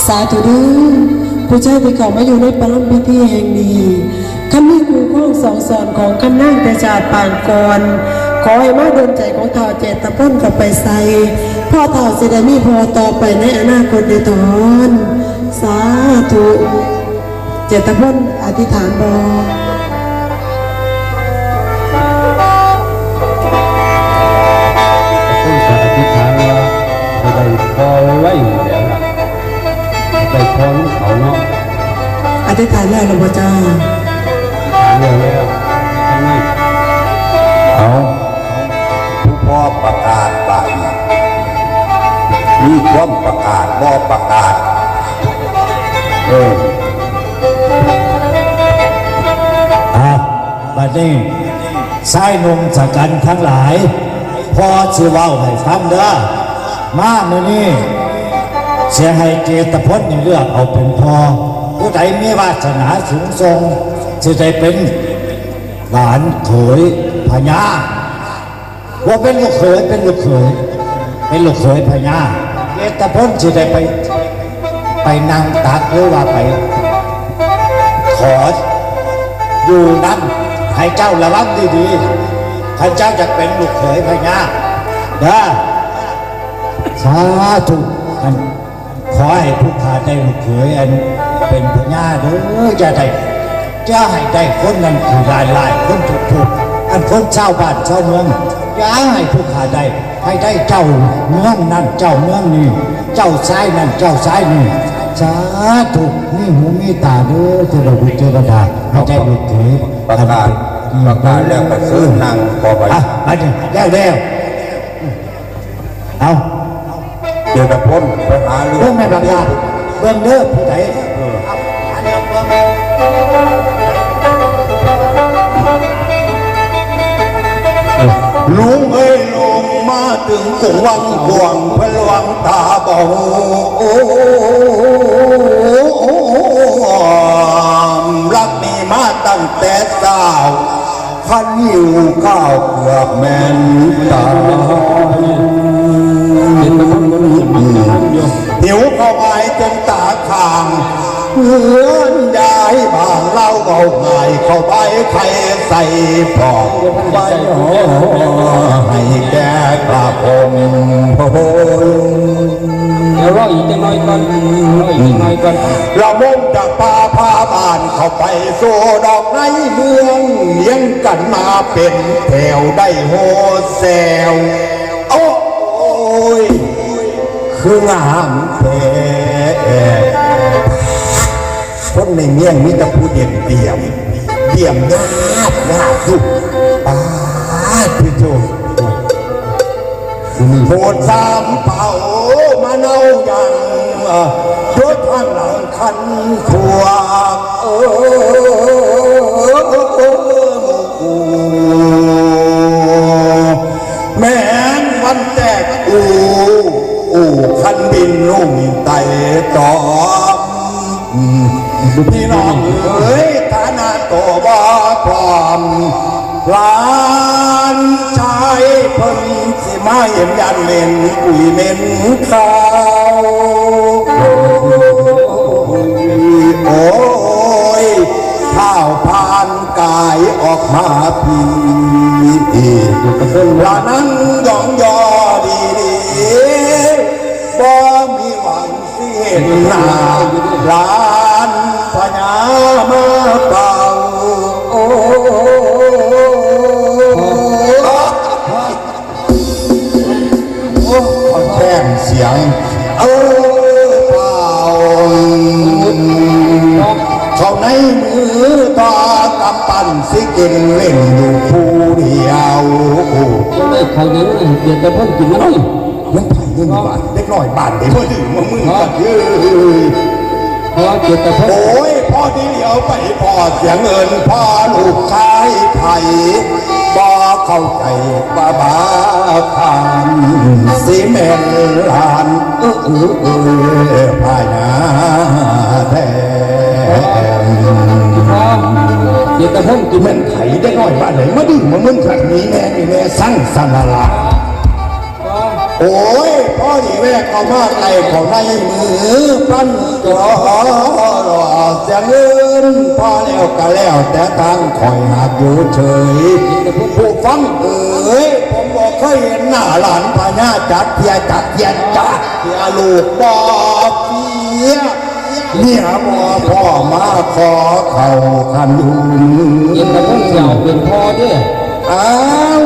ສາທຸເດີ້ ຜູ້ຊາຍທີ່ເຂົ້າມາຢູ່ໃນປະລຳພິທີແຫ່ງນີ້ ຄັນມີຄູ່ຄອງສອງສອນຂອງຄຳນາງແຕ່ຊາດປາງກ່ອນ ຂໍໃຫ້ມາດົນໃຈຂອງທ້າວເຈດຕະພົນເຂົ້າໄປໃສ່ ເພາະທ້າວຊິໄດ້ມີພໍ່ຕໍ່ໄປໃນອະນາຄົດເດ້ອທ່ານ. ສາທຸ. ເຈດຕະພົນອະທິຖານບໍ່? ເຈດຕະພົນກໍອະທິຖານວ່າ ໃຫ້ໄດ້ພໍ່ໄວໆນີ້ແຫຼະນະ ໃຫ້ໄດ້ພໍ່ນຳເຂົາເນາະ. ອະທິຖານແລ້ວລະບໍ່ຈ້າ? ອະທິຖານແລ້ວແລ້ວ. ເອົາ ຜູ້ພໍ່ປະກາດບາດນີ້ ມີຄວາມປະກາດບໍ່ປະກາດ? ເອີ ອ່ະ ບັດນີ້ ຊາຍໜຸ່ມຊະກັນທັງຫຼາຍ ພໍ່ຊິເວົ້າໃຫ້ຟັງເດີ້. ມາມື້ນີ້ ຊິໃຫ້ເຈດຕະພົນນີ້ເລືອກເອົາເປັນພໍ່. ຜູ້ໃດມີວາສະໜາສູງສົ່ງ ຊິໄດ້ເປັນຫຼານເຂີຍພະຍາ. ບໍ່ເປັນລູກເຂີຍ ເປັນລູກເຂີຍ ເປັນລູກເຂີຍພະຍາ. ເຈດຕະພົນຊິໄດ້ໄປ ໄປນັ່ງຕັກ ຫຼືວ່າໄປຂໍຢູ່ນຳ. ໃຫ້ເຈົ້າລະວັງດີໆ ຄັນເຈົ້າຢາກເປັນລູກເຂີຍພະຍາເດີ້. ສາທຸ. ອັນ ຂໍໃຫ້ຜູ້ຂ້າໄດ້ລູກເຂີຍອັນເປັນພະຍາເດີ້. ຢ່າໄດ້ ຢ່າໃຫ້ໄດ້ຄົນນັ້ນຄືຫຼາຍໆ ຄົນທຸກໆ ອັນຄົນຊາວບ້ານຊາວເມືອງ. ຢ່າໃຫ້ຜູ້ຂ້າໄດ້ ໃຫ້ໄດ້ເຈົ້າເມືອງນັ້ນເຈົ້າເມືອງນີ້ ເຈົ້າຊາຍນັ້ນເຈົ້າຊາຍນີ້. ສາທຸ. ມີຫູມີຕາເດີ້ ຈະໄດ້ພິຈາລະນາ ໃຫ້ໄດ້ລູກເຂີຍ ປະກາດ ອັນເປັນ ປະກາດແລ້ວກໍເຊີນນັ່ງຕໍ່ໄປ. ອ່ະ ບັດນີ້ແລ້ວແລ້ວ. ເອົາ ເຈດຕະພົນໄປຫາເລື່ອງ ເບິ່ງແມ່ນປະກາດ ເບິ່ງເດີ້ ຜູ້ໃດ? ເອີ ເອົາ ຫາເລື່ອງເບິ່ງ. ລຸງເອີຍ ລຸງມາເຖິງກຸງວັງຂວາງ ເພິ່ນລວງຕາເບົາ ລັກນີ້ມາຕັ້ງແຕ່ເຊົ້າ. ຄັນຫິວເຂົ້າເກືອບແມ່ນຕາຍ ຫິວເຂົ້າອາຍຈົນຕາຄ້າງ ເຮືອນຍາຍບ້ານລາວເວົ້າງ່າຍ ເຂົ້າໄປໄຂ່ໃສ່ປອກໄວ້ ໃຫ້ແກ່ກະຜົມໂພຍ. ດຽວລໍອີກຈັກໜ້ອຍກ່ອນ ລໍອີກຈັກໜ້ອຍກ່ອນ. ລະມົງຈະພາພາບ້ານເຂົ້າໄປສູ່ດອກໃນເມືອງ ລຽງກັນມາເປັນແຖວໄດ້ຫົວແຊວ. ໂອ້ຍ ຄືງາມແທ້ ຄົນໃນເມືອງມີແຕ່ຜູ້ດຽມໆ ດຽມຍາກຍາກຢູ່. ປາດ ໂອ້ໂຫ. ໂພດສາມເປົາມາເນົາຍັງ ໂພດທາງຫຼັງຄັນພວກ ເອີ ແມ່ນວັນແຕກອູ ອູຄັນບິນລຸງໄຕ່ຕອມ. ພີ່ນ້ອງເອີຍ ຖານະໂຕບໍ່ພ້ອມ ຫຼານຊາຍເພິ່ນຊິມາເຫັນຢ້ານເໝັນກຸຍເໝັນຂາວ. ໂອ້ຍ ທ້າວພານກາຍອອກມາພີ້ ລະນັ່ງຢອງຍໍດີໆ ບໍ່ມີຫວັງ ຊິເຫັນໜ້າຫຼານພະຍາມາເປົ່າ. ໂອ້ ໂອ້ ຂອງແພງສຽງ ເອີ ເປົ່າ ເຂົ້າໃນມືຕໍ່ກຳປັ່ນ ຊິກິນຫຼິ້ນຢູ່ຜູ້ດຽວ. ບໍ່ໄດ້ເຂົ້າໃນມື ເກັບແຕ່ເພິ່ນກິນນຳ. ມັນໃຜເງິນບາດ ເດັກນ້ອຍບ້ານໃດບໍ່ດື້ມາມຶນກັນເອີ. ໂອ້ຍ ພໍດີຫຼຽວໄປພໍ້ສຽງເອີ້ນພໍ່ລູກຊາຍໃຜ ບໍ່ເຂົ້າໃຈວ່າບາຄານ ຊິແມ່ນຫຼານ ເອີ ເອີ ເອີ ພະຍາແທ້. ເຈດຕະພົນ ຊິແມ່ນໃຜ ເດັກນ້ອຍບ້ານໃດ ມາດື້ມາມຶນຄັກ ໜີແນ່ ໜີແນ່ ສັງສະນະລະ. ໂອ້ຍ ພໍດີແວະເຂົ້າມາໃກ້ເຂົ້າໃນມື ພັນກໍສຽງອື່ນ ພໍແລ້ວກໍແລ້ວແຕ່ທາງຂ້ອຍຫາກຢູ່ເສີຍ. ຜູ້ຟັງເອີຍ ຜົມບໍ່ເຄີຍເຫັນໜ້າຫຼານພະຍາຈັກເທື່ອ ຈັກເທື່ອ ຈັກເທື່ອ ລູກບໍ່ເຟຍ ເມຍບໍ່ພໍມາຂໍເຂົ້າຄັນຢູ່. ເປັນຕາຄົນເຖົ້າເປັນພໍ່ເດ້. ອ້າວ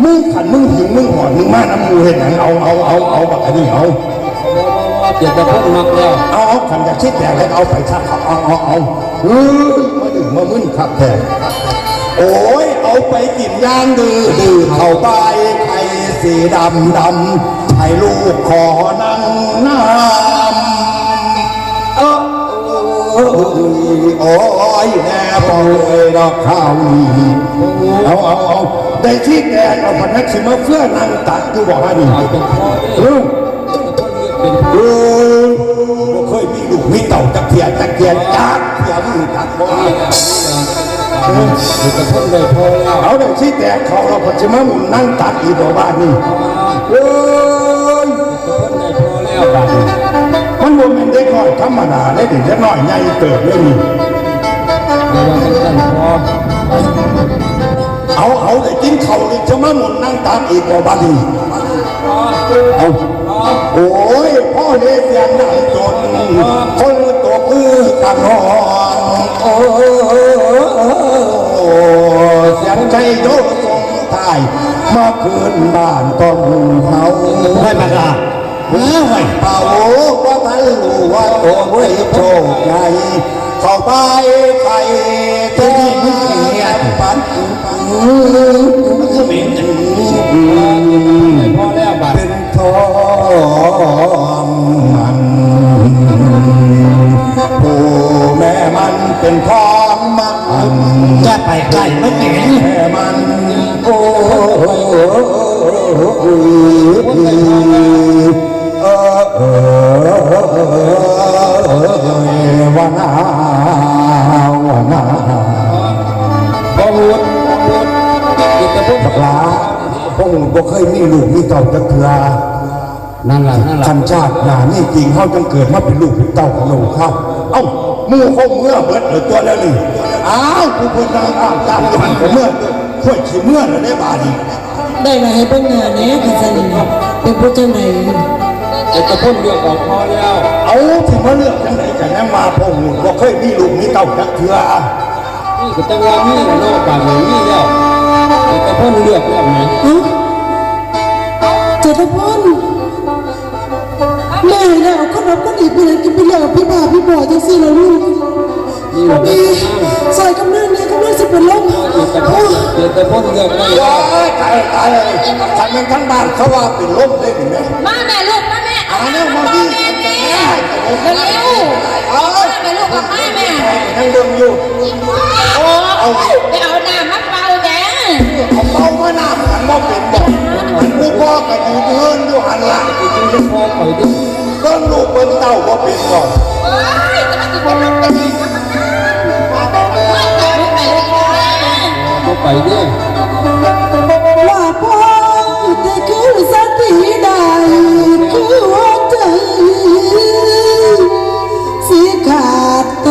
ມຶງ ຄັນມຶງຫິວ ມຶງຫອນ ມຶງມານຳໝູ່ເຮັດຫຍັງ? ເອົາ ເອົາ ເອົາ ເອົາ ບັກອັນນີ້ ເອົາ ບໍ່ ບໍ່ ບໍ່ ເປັນຕາຄົນມັກແລ້ວ. ເອົາ ເອົາ ຄັນຢາກຊິແຕກແລ້ວເອົາໄປຊະ ເອົາ ເອົາ ເອົາ ເອົາ. ເຮີ້ຍ ມາດື້ມາມຶນຄັກແທ້. ໂອ້ຍ ເອົາໄປກິນຢ່າງດື້ໆ ເຂົ້າບາຍໄຂ່ສີດຳໆ ໃຫ້ລູກຂໍນັ່ງນຳ. ເອີ ໂອ້ຍ ແນ່ບໍ່ເອີຍດອກຄາວນີ້. ເອົາ ເອົາ ເອົາ ໄດ້ທີ່ແຕກເອົາ ພະນັກຊິມາເຟືອນັ່ງຕັກຢູ່ບໍ່ຫານີ້? ເອີ ເອີ ບໍ່ເຄີຍມີລູກມີເຕົ້າຈັກເທື່ອ ຈັກເທື່ອ ຈັກເທື່ອ ບໍ່ຮູ້ຈັກບໍ່? ເອີ ເປັນຕາຄົນໄດ້ພໍແລ້ວ. ເອົາ ໄດ້ທີ່ແຕກເຂົ້າແລ້ວ ເພິ່ນຊິມາໝູນນັ່ງຕັກອີກບໍ່ບາດນີ້? ເອີຍ ເປັນຕາຄົນໄດ້ພໍແລ້ວບາດນີ້. ມັນບໍ່ແມ່ນເດັກນ້ອຍທຳມະດາເດ້ນີ້ ເດັກນ້ອຍໃຫຍ່ເຕີບເດ້ນີ້. ບໍ່ວ່າຈັ່ງຊັ້ນພໍ. ເອົາ ເອົາ ໄດ້ກິນເຂົ້ານີ້ ຈະມາໝູນນັ່ງຕັກອີກບໍ່ບາດນີ້? ເອົາ ໂອ້ຍ ພໍເຮັດສຽງດັງຈົນ ຝົນຕົກຄືກັນຮ້ອງ ໂອ້ ສຽງໄຊໂຍສົ່ງທ້າຍ ມາຄືນບ້ານຕ້ອງເຮົາ. ໄດ້ມາລະ ເອົາໄວ້ ເປົ່າບໍ່ທັນຮູ້ວ່າໂຕເວີຍໂຊກໃຫຍ່ ເຂົ້າບາຍໄຂ່ທີ່ມີແມ່ປັນ ເປັນທອງມັນ ຜູ້ແມ່ມັນເປັນທອງມັນ ຢ່າໄປໃກ້ມັນເດ ແມ່ມັນ ໂອ້ ເອີ ເອີ ເອີ ເອີ ເອີ ເອີ ວານາ ວານາ ບໍ່ຮູ້ ບໍ່ຮູ້ ບັກຫຼ້າ ບໍ່ຮູ້ ບໍ່ເຄີຍມີລູກມີເຕົ້າຈັກເທື່ອ. ນັ້ນລະ ນັ້ນລະ ຄັນຊາດໜ້າມີຈິງ ເຮົາຈັ່ງເກີດມາເປັນລູກເປັນເຕົ້າຂອງລາວ. ເອົ້າ ໝູ່ຄົງເມືອເບິດແລ້ວຕົວະແນວນີ້. ອ້າວ ຜູ້ເພິ່ນນັ່ງອ້າງຕາມຢູ່ຫັ້ນກໍເມືອ ຂ້ອຍຊິເມືອແລ້ວເດ້ບາດນີ້. ໄດ້ລະ ໃຫ້ເບິ່ງໜ້າແດ່ ຄັນຊັ້ນເປັນຜູ້ຈັ່ງໃດ? ເອກະພົນເລືອກອອກພໍແລ້ວ. ເອົາ ຊິມາເລືອກຈັ່ງໃດ ກະຍັງວ່າພໍ່ຫູດບໍ່ເຄີຍມີລູກມີເຕົ້າຈັກເທື່ອ. ນີ້ກໍຈັ່ງວ່າມີແລ້ວເນາະ ບາດນີ້ມີແລ້ວ. ເອກະພົນເລືອກແລ້ວແໝ. ຮະ? ເຈດຕະພົນ ແມ່ໃຫ້ແລ້ວ ເອົາຄົນຮັບຄົນດີໄປແລ້ວ ກິນໄປແລ້ວ ພີ່ບ້າພີ່ບອຈັ່ງຊີ້ລະລູກ. ນີ້ລະ ແມ່ ຊ່ອຍກຳເນີນແດ່ ກຳເນີນຊິເປັນລົມ. ເຈດຕະພົນ ເຈດຕະພົນເລືອກໄດ້ແລ້ວ. ຕາຍ ຕາຍ ຄັນແມ່ນທາງບ້ານເຂົາວ່າເປັນລົມເດ້ນີ້ແມ່. ມາແມ່ລູກ ມາແມ່ ເອົາແນວມາດີ ມາແມ່ ເຮັດແມ່ ເຮັດແມ່ ເອົາ ມາແມ່ລູກ ອອກມາແມ່ ຍັງເບິ່ງຢູ່. ໂອ້ຍ ໄປເອົານ້ຳມາເປົ່າແດ່. ເອົາເປົ່າມານ້ຳ ຄັນບໍ່ເປັນບໍ່ ອັນຜູ້ພໍ່ກໍຢູ່ເຮືອນຢູ່ຫັ້ນລະ ເບິ່ງລູກເບິ່ງເຕົ້າບໍ່ເປັນບໍ່. ໂອ້ຍ ຈະມາຊິເປັນລົມໄປໄດ້ ບໍ່ໄປເດ້. ວ່າພໍ່ແຕ່ຄືສະຕິໄດ້ ຄືຫົວໃຈຊິຂາດໂຕ.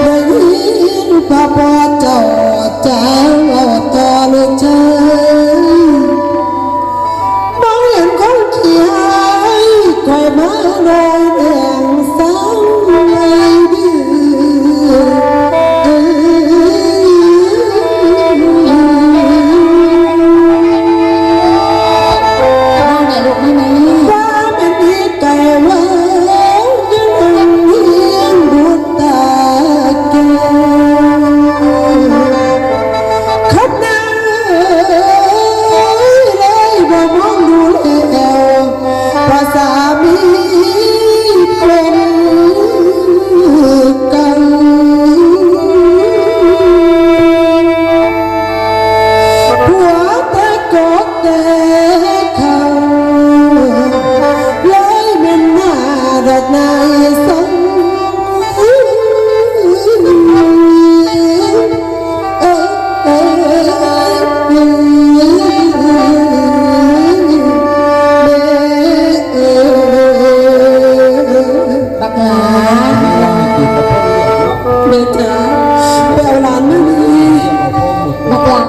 ໄດ້ຍິນພະພໍ່ເຈົ້າຈາເວົ້າຕໍ່ລູກຊາຍ ມອງເຫັນຄົນຂີ້ຮ້າຍ ຂ້ອຍມາໜ້ອຍແດງສາວໃຫຍ່ດື້. ໄປເອົາຫຼານມານີ້ ບັກຫຼານ